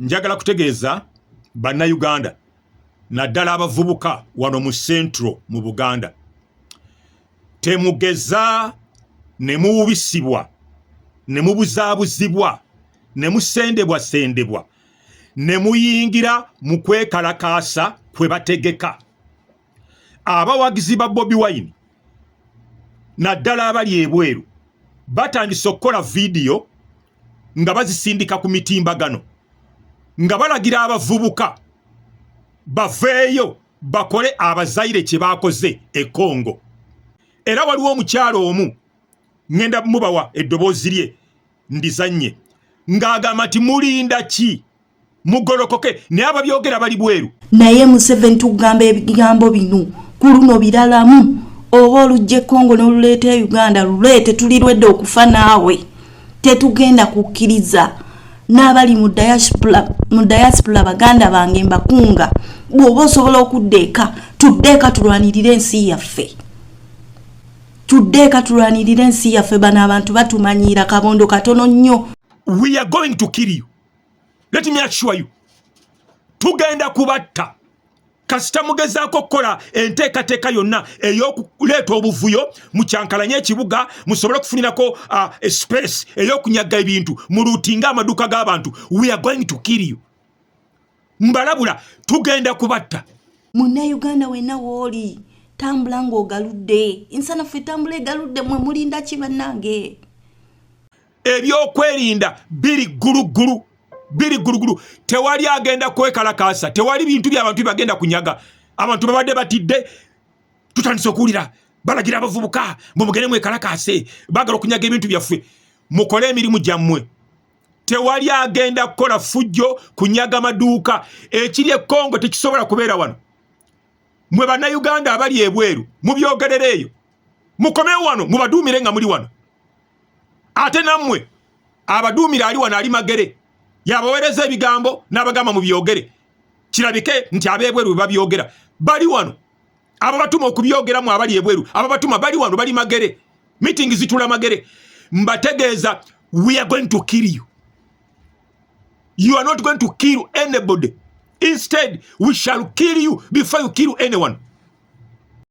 Njagala kutegeeza Bannayuganda, naddala abavubuka wano mu Central mu Buganda, temugeza ne muwubisibwa ne mubuzaabuzibwa ne musendebwasendebwa ne muyingira mu kwekalakaasa kwe bategeka. Abawagizi ba Bobi Wine, naddala abali ebweru, batandise okukola vidiyo nga bazisindika ku mitimbagano nga balagira abavubuka baveeyo bakole abazaire kye bakoze e Congo. Era waliwo omukyalo omu, ŋŋenda mubawa eddoboozi lye ndizannye, ng'agamba nti mulinda ki, mugolokoke, naye ababyogera bali bweru. Naye Museveni, tugamba ebigambo bino ku luno biralamu, oba olujja Ekongo n'oluleeta e Uganda, luleete, tulirwedde okufa naawe. Tetugenda kukkiriza. N'abali mu diaspora, baganda bange, mbakunga, bw'oba osobola okudda eka, tudde eka tulwanirire ensi yaffe, tudde eka tulwanirire ensi yaffe. Bano abantu batumanyiira kabondo katono nnyo. We are going to kill you, let me assure you. Tugenda kubatta kasita mugezaako okukola enteekateeka yonna ey'okuleeta obuvuyo mukyankalanye ekibuga, musobole okufunirako space ey'okunyaga ebintu, mulootinga amaduuka g'abantu. We are going to kill you. Mbalabula, tugenda kubatta. Munnayuganda wenna wooli, tambula ng'ogaludde, ensanafu etambula egaludde. Mwe mulinda ki, bannange? Ebyokwerinda biri gguluggulu, biri ggulugulu. Tewali agenda kwekalakaasa, tewali bintu byabantu byebagenda kunyaga. Abantu babadde batidde, tutandise okuwulira balagira abavubuka mbu mugende mwekalakaase, baagala okunyaga ebintu byaffe. Mukole emirimu gyammwe, tewali agenda kukola fujjo kunyaga maduuka. Ekiri e Kongo tekisobola kubeera wano. Mwe Bannayuganda abali ebweru, mubyogerera eyo, mukomewo wano mubaduumire nga muli wano. Ate nammwe abaduumira ali wano ali Magere, yabaweereza ebigambo n'abagamba mubyogere, kirabike nti ab'ebweru bwe babyogera. Bali wano ababatuma okubyogeramu, abali ebweru ababatuma bali wano, bali Magere, meeting zitula Magere. Mbategeeza, we are going to kill you. You are not going to kill anybody. Instead, we shall kill you before you kill anyone.